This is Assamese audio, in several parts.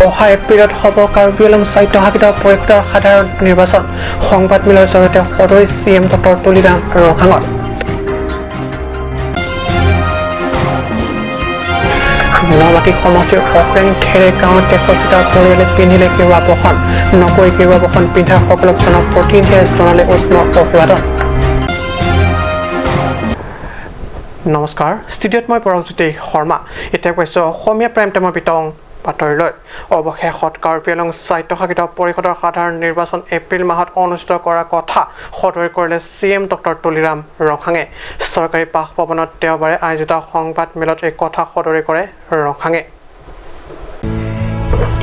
অহা এপ্ৰিলত হ'ব কাৰ্বি আংলং স্বায়ত্তশাসিত পৰিষদৰ সাধাৰণ নিৰ্বাচন। সংবাদমেলৰ জৰিয়তে সদৰি চি এম ডক্টৰ তুলিৰাম ৰংহাঙত। নমাটি সমষ্টিৰ অক্ৰেং থেৰে গাঁৱত 63টা পৰিয়ালে পিন্ধিলে গেৰুৱা বসন। নকৈ গেৰুৱা বসন পিন্ধাসকলক জনপ্ৰতিনিধিয়ে জনালে উষ্ম অভিবাদন। নমস্কাৰ, ষ্টুডিঅ'ত মই পৰশজ্যোতি শৰ্মা। এতিয়া কৈছোঁ অসমীয়া প্ৰাইম টাইমৰ বিতং বাতৰিলৈ। অৱশেষত কাৰ্বি আংলং স্বায়ত্তশাসিত পৰিষদৰ সাধাৰণ নিৰ্বাচন এপ্ৰিল মাহত অনুষ্ঠিত কৰাৰ কথা সদৰি কৰিলে চি এম ডক্টৰ তুলিৰাম ৰংহাঙে। চৰকাৰী বাসভৱনত দেওবাৰে আয়োজিত সংবাদমেলত এই কথা সদৰি কৰে ৰংহাঙে।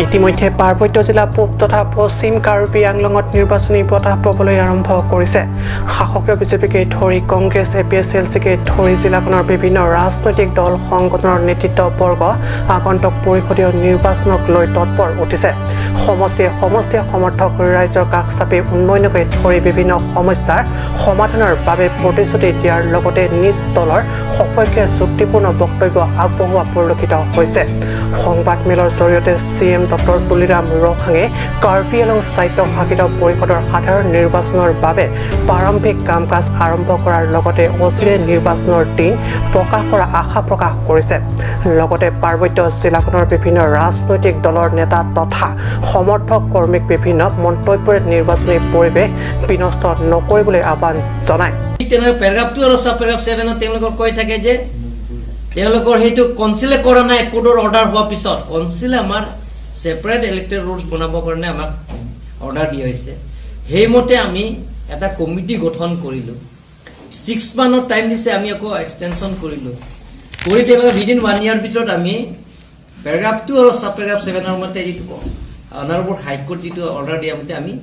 ইতিমধ্যে পাৰ্বত্য জিলা পূব তথা পশ্চিম কাৰ্বি আংলঙত নিৰ্বাচনী বতাহ ববলৈ আৰম্ভ কৰিছে। শাসকীয় বিজেপিকে ধৰি Congress, A P S L চিকে ধৰি জিলাখনৰ বিভিন্ন ৰাজনৈতিক দল সংগঠনৰ নেতৃত্ববৰ্গ আগন্তুক পৰিষদীয় নিৰ্বাচনক লৈ তৎপৰ উঠিছে। সমষ্টিয়ে সমষ্টিয়ে সমৰ্থক ৰাইজৰ কাষ চাপি উন্নয়নকে ধৰি বিভিন্ন সমস্যাৰ সমাধানৰ বাবে প্ৰতিশ্ৰুতি দিয়াৰ লগতে নিজ দলৰ সপক্ষে যুক্তিপূৰ্ণ বক্তব্য আগবঢ়োৱা পৰিলক্ষিত হৈছে। সংবাদমেলৰ জৰিয়তে C M doctor Tuliram Ronghang Karbi Anglong স্বায়ত্তশাসিত পৰিষদৰ সাধাৰণ নিৰ্বাচনৰ বাবে প্ৰাৰম্ভিক কাম কাজ আৰম্ভ কৰাৰ লগতে অচিৰে নিৰ্বাচনৰ দিন প্ৰকাশ কৰাৰ আশা প্ৰকাশ কৰিছে। লগতে পাৰ্বত্য জিলাখনৰ বিভিন্ন ৰাজনৈতিক দলৰ নেতা তথা সমৰ্থক কৰ্মীক বিভিন্ন মন্তব্যৰে নিৰ্বাচনী পৰিৱেশ বিনষ্ট নকৰিবলৈ আহ্বান জনায়। ঠিক তেনেদৰে পেৰাগ্ৰাফ 2 আৰু চাব পেৰাগ্ৰাফ 7ত তেওঁলোকৰ কৈ থাকে যে তেওঁলোকৰ সেইটো কনচিলে কৰা নাই। কোৰ্টৰ অৰ্ডাৰ হোৱাৰ পিছত কনচিলে আমাৰ ছেপাৰেট ইলেক্টৰেল ৰোলছ বনাবৰ কাৰণে আমাক অৰ্ডাৰ দিয়া হৈছে। সেইমতে আমি এটা কমিটি গঠন কৰিলোঁ। 6 মান্থৰ টাইম দিছে, আমি আকৌ এক্সটেনশ্যন কৰিলোঁ। কৰি তেওঁলোকে উইদিন ওৱান ইয়াৰ ভিতৰত আমি পেৰাগ্ৰাফ 2 আৰু চাব পেৰাগ্ৰাফ 7ৰ মতে, যিটো অনাৰেবল হাইকোৰ্ট যিটো অৰ্ডাৰ দিয়া মতে আমি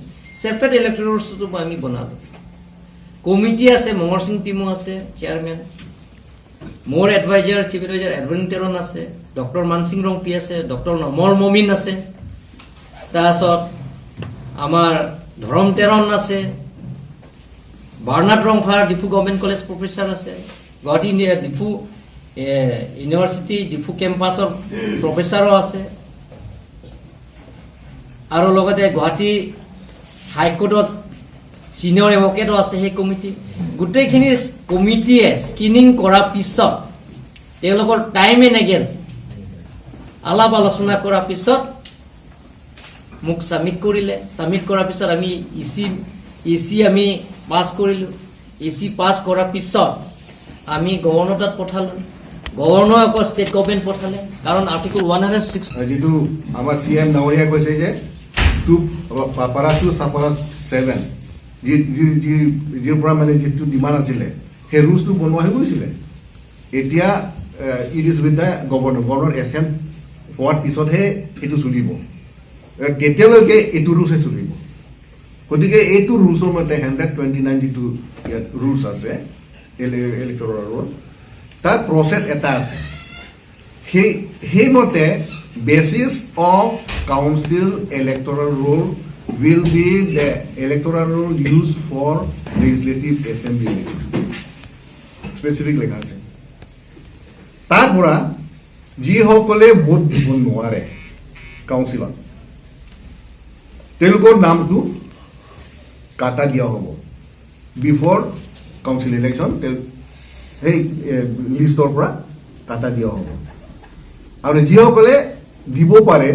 ছেপাৰেট ইলেক্টৰেল ৰোলছটো আমি বনালোঁ। কমিটি আছে, মঙৰ সিং টিমো আছে চেয়াৰমেন, মোৰ adviser, chief adviser Edwin Teron আছে, ডক্টৰ মানসিং ৰংপি আছে, ডক্টৰ নমল মমিন আছে, তাৰপাছত আমাৰ ধৰম টেৰন আছে, Bernard Rongphar, Diphu government college professor আছে, গুৱাহাটী ডিফু ইউনিভাৰ্চিটি ডিফু কেম্পাছৰ প্ৰফেচাৰো আছে আৰু লগতে গুৱাহাটী হাইকোৰ্টত চিনিয়ৰ এডভকেটো আছে। সেই কমিটি, গোটেইখিনি কমিটিয়ে স্ক্ৰিনিং কৰাৰ পিছত, তেওঁলোকৰ টাইম এণ্ড এগেইন আলাপ আলোচনা কৰাৰ পিছত মোক ছাবমিট কৰিলে। ছাবমিট কৰাৰ পিছত আমি ই চি আমি পাছ কৰিলোঁ। ই চি পাছ কৰাৰ পিছত আমি গভৰ্ণৰ তাত পঠালোঁ। গভৰ্ণৰ আকৌ ষ্টেট গভৰ্ণমেণ্ট পঠালে, কাৰণ আৰ্টিকল 106 যিটো আমাৰ চি এম ডাঙৰীয়া কৈছে যে টু পাৰা 2 চাপাৰা 7 যি যি যিৰ পৰা মানে যিটো ডিমাণ্ড আছিলে, সেই ৰুলছটো বনোৱা হৈ গৈছিলে। এতিয়া it is with the governor. Governor assent হোৱাৰ পিছতহে সেইটো চলিব। তেতিয়ালৈকে এইটো ৰুলছহে চলিব। গতিকে এইটো ৰুলছৰ মতে, 129 যিটো ইয়াত ৰুলছ আছে ইলেক্টৰেল ৰোল, তাৰ প্ৰচেছ এটা আছে। সেইমতে basis of council electoral roll will be the electoral roll used for legislative assembly election. Specific লেখা আছে। তাৰ পৰা যিসকলে ভোট দিব নোৱাৰে কাউন্সিলত, তেওঁলোকৰ নামটো কাটা দিয়া হ'ব। বিফৰ কাউন্সিল ইলেকশ্যন সেই লিষ্টৰ পৰা কাটা দিয়া হ'ব। আৰু যিসকলে দিব পাৰে,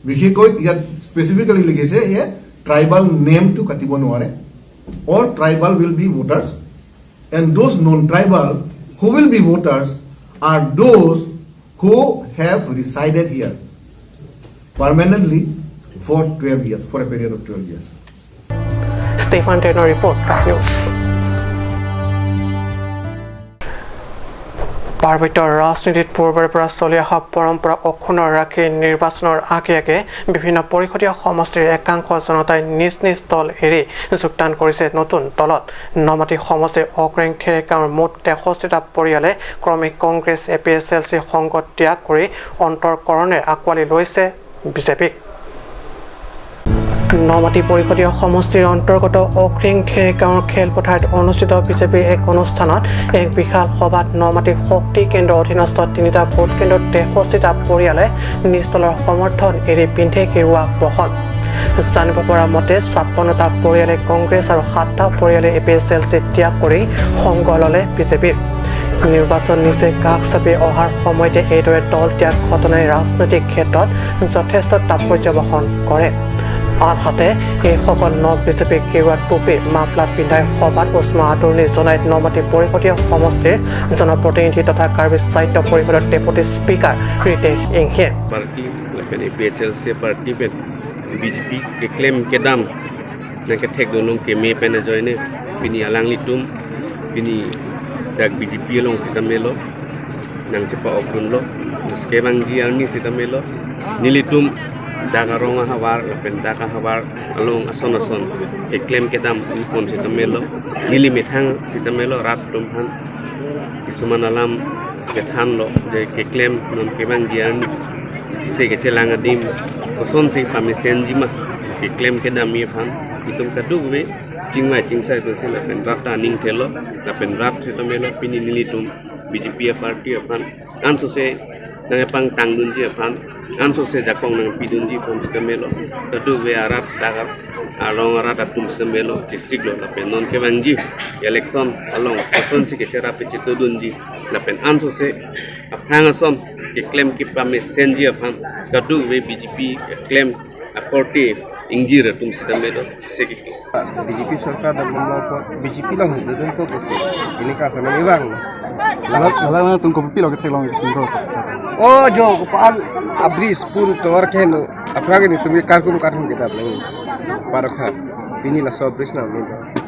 বিশেষকৈ ইয়াত স্পেচিফিকেলি লিখিছে ইয়াত ট্ৰাইবাল নেমটো কাটিব নোৱাৰে। All tribal will be voters and those non tribal who will be voters are those who have resided here permanently for 12 years, for a period of 12 years. Stefan টেনৰ ৰিপৰ্ট, কাট নিউজ। পাৰ্বত্য ৰাজনীতিত পূৰ্বৰে পৰা চলি অহা পৰম্পৰা অক্ষুণ্ণ ৰাখি নিৰ্বাচনৰ আগে আগে বিভিন্ন পৰিষদীয় সমষ্টিৰ একাংশ জনতাই নিজ নিজ দল এৰি যোগদান কৰিছে নতুন দলত। নমাটি সমষ্টিৰ অক্ৰেং থেৰেগাঁৱৰ মুঠ 63টা পৰিয়ালে ক্ৰমে Congress, A P S L C সংগ ত্যাগ কৰি অন্তৰ্কৰণেৰে আঁকোৱালি লৈছে বিজেপিক। নমাটি পৰিষদীয় সমষ্টিৰ অন্তৰ্গত অক্ৰিং থেৰ গাঁৱৰ খেলপথাৰত অনুষ্ঠিত বিজেপিৰ এক অনুষ্ঠানত এক বিশাল সভাত নমাটি শক্তি কেন্দ্ৰৰ অধীনস্থ তিনিটা ভোট কেন্দ্ৰত 63টা পৰিয়ালে নিজ দলৰ সমৰ্থন এৰি পিন্ধে গেৰুৱা বহন। জানিব পৰা মতে 56টা পৰিয়ালে কংগ্ৰেছ আৰু 7টা পৰিয়ালে A P S L C ত্যাগ কৰি সংগ ল'লে বিজেপিৰ। নিৰ্বাচন নিজে কাষ চাপি অহাৰ সময়তে এইদৰে দল ত্যাগ ঘটনাই ৰাজনৈতিক ক্ষেত্ৰত যথেষ্ট তাৎপৰ্য বহন কৰে। আনহাতে এইসকল ন বিজেপিক গেৰুৱা টুপি মাফলাৰ পিন্ধাই সভাত উষ্ম আদৰণি জনাই নমাটি পৰিষদীয় সমষ্টিৰ জনপ্ৰতিনিধি তথা কাৰ্বি সাহিত্য পৰিষদৰ deputy speaker Ritesh Inghi. Party lapen APHLC party pen BJP ke claim ke dam na ke thek donong ke me pen join ne pini alang litum pini dak BJP long sitamelo nang chepa okdun lo ske bang ji arni sitamelo nilitum daga ronga hawar lapen daga hawar along ason ason ke claim ke dam pon sitamelo nili methang sitamelo rat tum han কিছুমান alam ke than lo je ke claim non ke bang ji arni se ke chelanga dim koson se pame senjima ke claim ke dam ye phan itum kadu we chingma chingsai to se la pen rata ning thelo la pen rat thetamelo pini nilitum BJP party phan anso se nang pang tangdun ji phan anso se jakong nang pidun ji phon sitamelo kadu we arat dagar along arat atum sitamelo chisiglo la pen non ke bangji election along koson se ke chera pe chitodun ji la pen anso se aphang asom ke claim ki pame senji aphan kadu we BJP claim akorti ingjir tum sitamelo chisegi BJP Sarkar BJP long hudun ko bose ini ka sana ibang lala na tung ko pi lo ke long tung ko o jo pal abris pun towar ken aprage ni tumi karkum karkum kita blang parokha pini la so bris na mi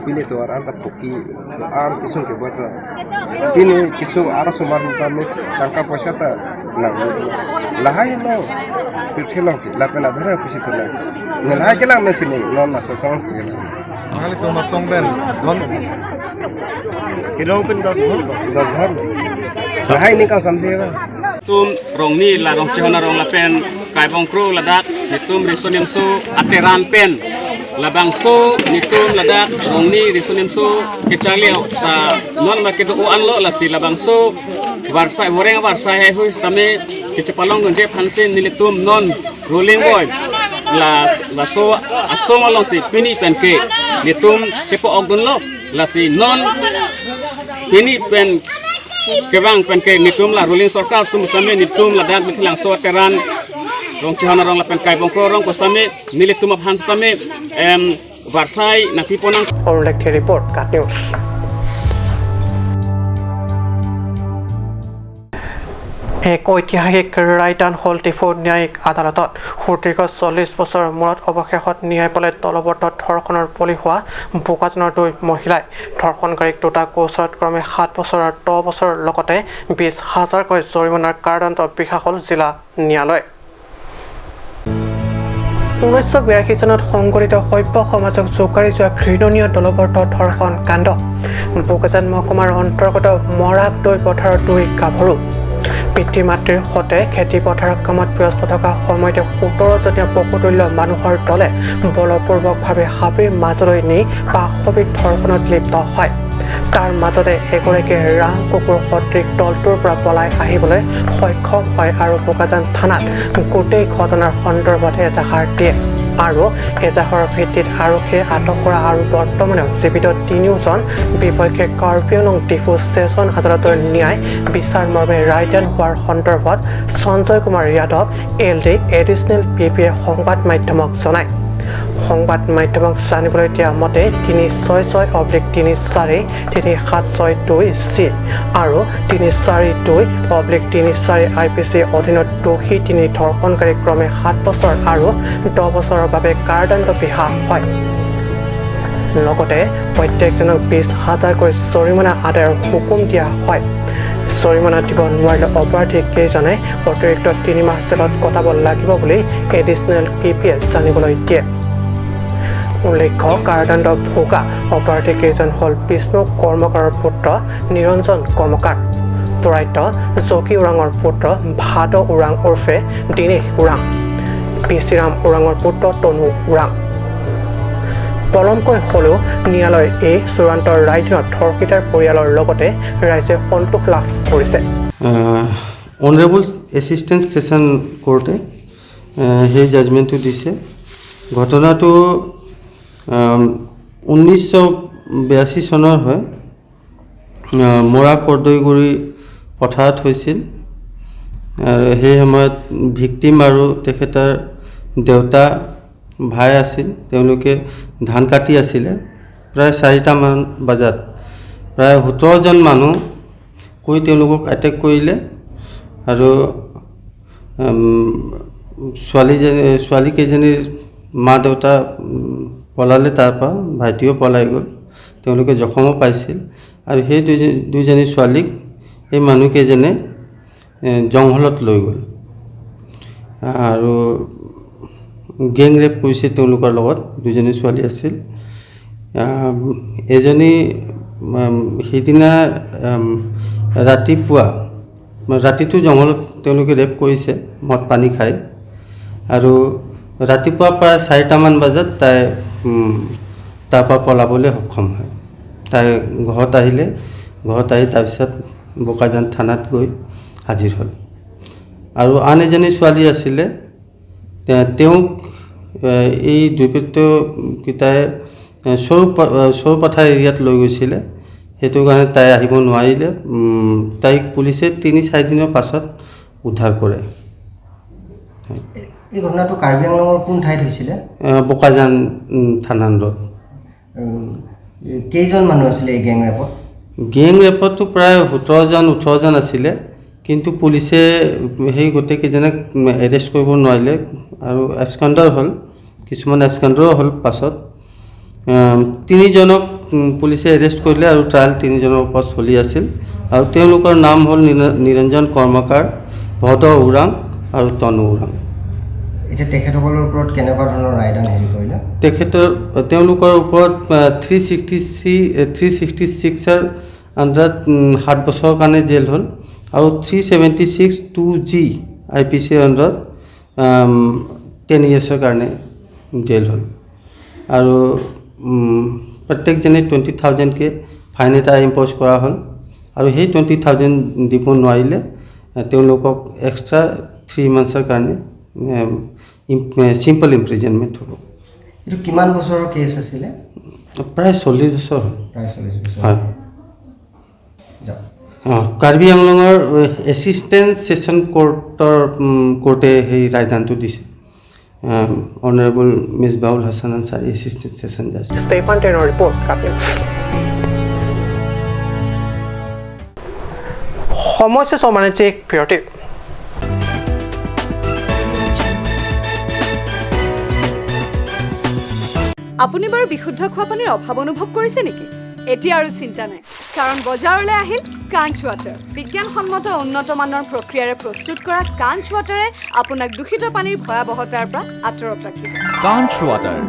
pini towar anta poki to am kisung ke bota pini kisu aro somar mutame tangka পয়সা তা না lahai lo pithe lo ke la pena bhara pisi to la lahai ke la me sine non na so sans ke la ahale তোমার song ben don kilo pen 10 ghor lahai ni ka samjhe ba tum rong ni la rong chehona rong la pen kai bong kro ladak nitum risonim so ateran pen labang so nitum ladak rong ni risonim so kechalio ta non ma ke do an lo la si labang so varsai boreng varsai hai hui tame kechapalong je phanse nilitum non ruling boy la la so asong along si pini pen ke nitum sepo ogdun lo la si non pini pen kebang pen ke nitum la ruling sarkar tum same nitum la dak mithilang so teran rong chehana rong la pen kai bongkro rong kosame nilitum aphan tame em varsai na piponang Arun report cut news. এক ঐতিহাসিক ৰায়দান হ'ল ডিফু ন্যায়িক আদালতত। সুদীৰ্ঘ 40 বছৰৰ মূৰত অৱশেষত ন্যায় পালে দলবদ্ধ ধৰ্ষণৰ বলি হোৱা বোকাজানৰ দুই মহিলাই। ধৰ্ষণকাৰীক দুটা গোচৰত ক্ৰমে 7 বছৰ আৰু 10 বছৰৰ লগতে 20 হাজাৰকৈ জৰিমনাৰ কাৰাদণ্ড বিহা হ'ল জিলা ন্যায়ালয়। 1982 চনত সংঘটিত সভ্য সমাজক জোকাৰি যোৱা ঘৃণনীয় দলবদ্ধ ধৰ্ষণ কাণ্ড। বোকাজান মহকুমাৰ অন্তৰ্গত মৰাকদৈ পথাৰৰ দুই গাভৰু পিতৃ মাতৃৰ সৈতে খেতি পথাৰৰ কামত ব্যস্ত থকা সময়তে 17জনীয়া পশুতুল্য মানুহৰ দলে বলপূৰ্বকভাৱে হাবিৰ মাজলৈ নি পাশৱিক ধৰ্ষণত লিপ্ত হয়। তাৰ মাজতে এগৰাকী ৰাং কুকুৰ সদৃশ দলটোৰ পৰা পলাই আহিবলৈ সক্ষম হয় আৰু বোকাজান থানাত গোটেই ঘটনাৰ সন্দৰ্ভত এজাহাৰ দিয়ে আৰু এজাহাৰৰ ভিত্তিত আৰক্ষীয়ে আটক কৰা আৰু বৰ্তমানেও জীৱিত তিনিওজন বিপক্ষে কাৰ্বি আংলং ডিফু ছেছন আদালতৰ ন্যায় বিচাৰ মৰ্মে ৰায়দান হোৱাৰ সন্দৰ্ভত Sanjay Kumar Yadav L D additional P পিয়ে সংবাদ মাধ্যমক জনায়। সংবাদ মাধ্যমক জানিবলৈ দিয়া মতে 366/34 3762 চি আৰু 342/34 আই পি চি অধীনত দোষী তিনি ধৰ্ষণকাৰী ক্ৰমে 7 বছৰ আৰু 10 বছৰৰ বাবে কাৰাদণ্ড বিহা হয়। লগতে প্ৰত্যেকজনক 20 হাজাৰকৈ জৰিমনা আদায়ৰ হুকুম দিয়া হয়। জৰিমনা দিব নোৱাৰিলে অপৰাধী কেইজনে অতিৰিক্ত 3 মাহ জেলত কটাব লাগিব বুলি এডিশ্যনেল পি পিয়ে জানিবলৈ দিয়ে। উল্লেখ্য কাৰাদণ্ড ভোগা অপৰাধী কেইজন হ'ল বিষ্ণু কৰ্মকাৰৰ পুত্ৰ নিৰঞ্জন কৰ্মকাৰ, প্ৰয়াত জকী ওৰাঙৰ পুত্ৰ ভাদ ওৰাং ওৰফে দীনেশ ওৰাং, পিচিৰাম ওৰাঙৰ পুত্ৰ তনু ওৰাং। পলমকৈ হ'লেও ন্যায়ালয়ৰ এই চূড়ান্ত ৰায়দানত ধৰ্ষিতাৰ পৰিয়ালৰ লগতে ৰাইজে সন্তোষ লাভ কৰিছে। অনাৰেবল এছিষ্টেণ্ট ছেশ্যন কোৰ্টে সেই জাজমেণ্টটো দিছে। ঘটনাটো 1982 চনৰ হয়। মৰা কৰ্দৈগুৰি পথাৰত হৈছিল আৰু সেই সময়ত ভিক্টিম আৰু তেখেতৰ দেউতা ভাই আছিল। তেওঁলোকে ধান কাটি আছিলে। প্ৰায় 4টামান বজাত প্ৰায় 17জন মানুহ গৈ তেওঁলোকক এটেক কৰিলে আৰু ছোৱালীকেইজনীৰ মা দেউতা পলালে, তাৰপৰা ভাইটিও পলাই গ'ল। তেওঁলোকে জখমো পাইছিল আৰু সেই দুইজনী ছোৱালীক এই মানুহকেইজনে জংঘলত লৈ গ'ল আৰু গেং ৰেপ কৰিছে তেওঁলোকৰ লগত। দুজনী ছোৱালী আছিল। এজনী সেইদিনা ৰাতিপুৱা ৰাতিটো জংঘলত তেওঁলোকে ৰেপ কৰিছে মদ পানী খাই আৰু ৰাতিপুৱা প্ৰায় 4টামান বজাত তাই তাৰপৰা পলাবলৈ সক্ষম হয়। তাই ঘৰত আহিলে, ঘৰত আহি তাৰপিছত বোকাজান থানাত গৈ হাজিৰ হ'ল। আৰু আন এজনী ছোৱালী আছিলে, তেওঁক এই দুৰ্বৃত্তকেইটাই সৰুপথাৰ এৰিয়াত লৈ গৈছিলে। সেইটো কাৰণে তাই আহিব নোৱাৰিলে। তাইক পুলিচে 3-4 দিনৰ পাছত উদ্ধাৰ কৰে। এই ঘটনাটো কাৰ্বি আংলঙৰ কোন ঠাইত হৈছিলে? বোকাজান থানাত। কেইজন মানুহ আছিলে এই গেং ৰেপত? গেং ৰেপতটো প্ৰায় 17জন 18জন আছিলে, কিন্তু পুলিচে সেই গোটেইকেইজনক এৰেষ্ট কৰিব নোৱাৰিলে আৰু এবস্কণ্ডাৰ হ'ল, কিছুমান এবস্কণ্ডাৰো হ'ল। পাছত 3জনক পুলিচে এৰেষ্ট কৰিলে আৰু ট্ৰায়েল 3জনৰ ওপৰত চলি আছিল। আৰু তেওঁলোকৰ নাম হ'ল নিৰঞ্জন কৰ্মকাৰ, ভদ ওৰাং আৰু তনু ওৰাং। এতিয়া তেখেতসকলৰ ওপৰত কেনেকুৱা ধৰণৰ ৰায়দান হেৰি কৰিলে? তেওঁলোকৰ ওপৰত 366ৰ আণ্ডাৰত 7 বছৰৰ কাৰণে জেল হ'ল আৰু 376(2)(g) আই পি চিৰ আণ্ডাৰত 10 ইয়েৰ্ছৰ কাৰণে জেল হ'ল। আৰু প্ৰত্যেকজনে 20,000কৈ ফাইন এটা ইম্প'জ কৰা হ'ল আৰু সেই 20,000 দিব নোৱাৰিলে তেওঁলোকক এক্সট্ৰা 3 মান্থছৰ কাৰণে চিম্পল ইমপ্ৰিজনমেণ্ট হ'ব। এইটো কিমান বছৰৰ কেছ আছিলে? প্ৰায় 40 বছৰ হ'ল। প্ৰায় 40 বছৰ। হয়। কাৰ্বি আংলঙৰ এছিষ্টেণ্ট ছেশ্যন কোৰ্টৰ কোৰ্টে সেই ৰায়দানটো দিছে। Honourable Misbaul Hasan Ansari, assistant session জাজ। ষ্টেফান টেনৰ ৰিপৰ্ট, কাপ নিউজ। সমস্যা বাণিজ্যিক বিৰতি। আপুনি বাৰু বিশুদ্ধ খোৱা পানীৰ অভাৱ অনুভৱ কৰিছে নেকি? এতিয়া আৰু চিন্তা নাই, কাৰণ বজাৰলৈ আহিল কাঞ্চ ৱাটাৰ। বিজ্ঞানসন্মত উন্নত মানৰ প্ৰক্ৰিয়াৰে প্ৰস্তুত কৰা কাঞ্চ ৱাটাৰে আপোনাক দূষিত পানীৰ ভয়াৱহতাৰ পৰা আঁতৰত ৰাখিব। কাঞ্চ ৱাটাৰ।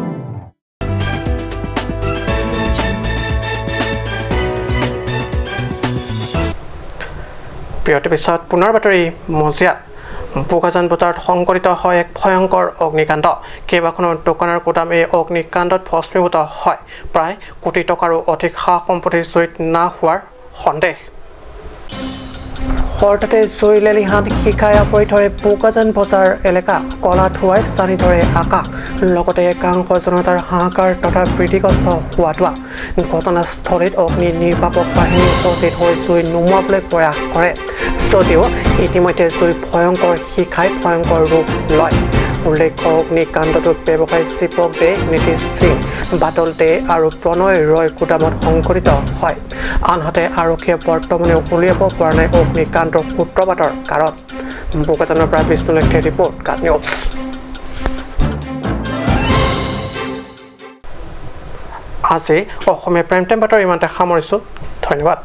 বিৰতিৰ পিছত পুনৰ বাতৰি মজিয়াত। বোকাজান বজাৰত সংঘটিত হয় এক ভয়ংকৰ অগ্নিকাণ্ড। কেইবাখনো দোকানৰ গুদাম এই অগ্নিকাণ্ডত ভস্মীভূত হয়। প্ৰায় কোটি টকাৰো অধিক সা সম্পত্তি জুইত না হোৱাৰ সন্দেহ। হঠাতে জুই লেলিহান শিখাই আৱৰি ধৰে বোকাজান বজাৰ এলেকা। কলা ধোঁৱাই ছানি ধৰে আকাশ, লগতে একাংশ জনতাৰ হাহাকাৰ তথা ভীতিগ্ৰস্ত হোৱা ধোঁৱা। ঘটনাস্থলীত অগ্নি নিৰ্বাপক বাহিনী উপস্থিত হৈ জুই নুমুৱাবলৈ প্ৰয়াস কৰে যদিও ইতিমধ্যে জুই ভয়ংকৰ শিখাই ভয়ংকৰ ৰূপ লয়। উল্লেখ্য, অগ্নিকাণ্ডটোত ব্যৱসায়ী শিৱক দে, নীতিশ সিং, বাদল দে আৰু প্ৰণয় ৰয় গুদামত সংঘটিত হয়। আনহাতে আৰক্ষীয়ে বৰ্তমানেও উলিয়াব পৰা নাই অগ্নিকাণ্ডৰ সূত্ৰপাতৰ কাৰণ। বোকাজানৰ পৰা বিষ্ণু লেখীৰ ৰিপৰ্ট, কাট নিউজ। আজি অসমীয়া প্ৰাইম টাইম বাতৰি ইমানতে সামৰিছোঁ। ধন্যবাদ।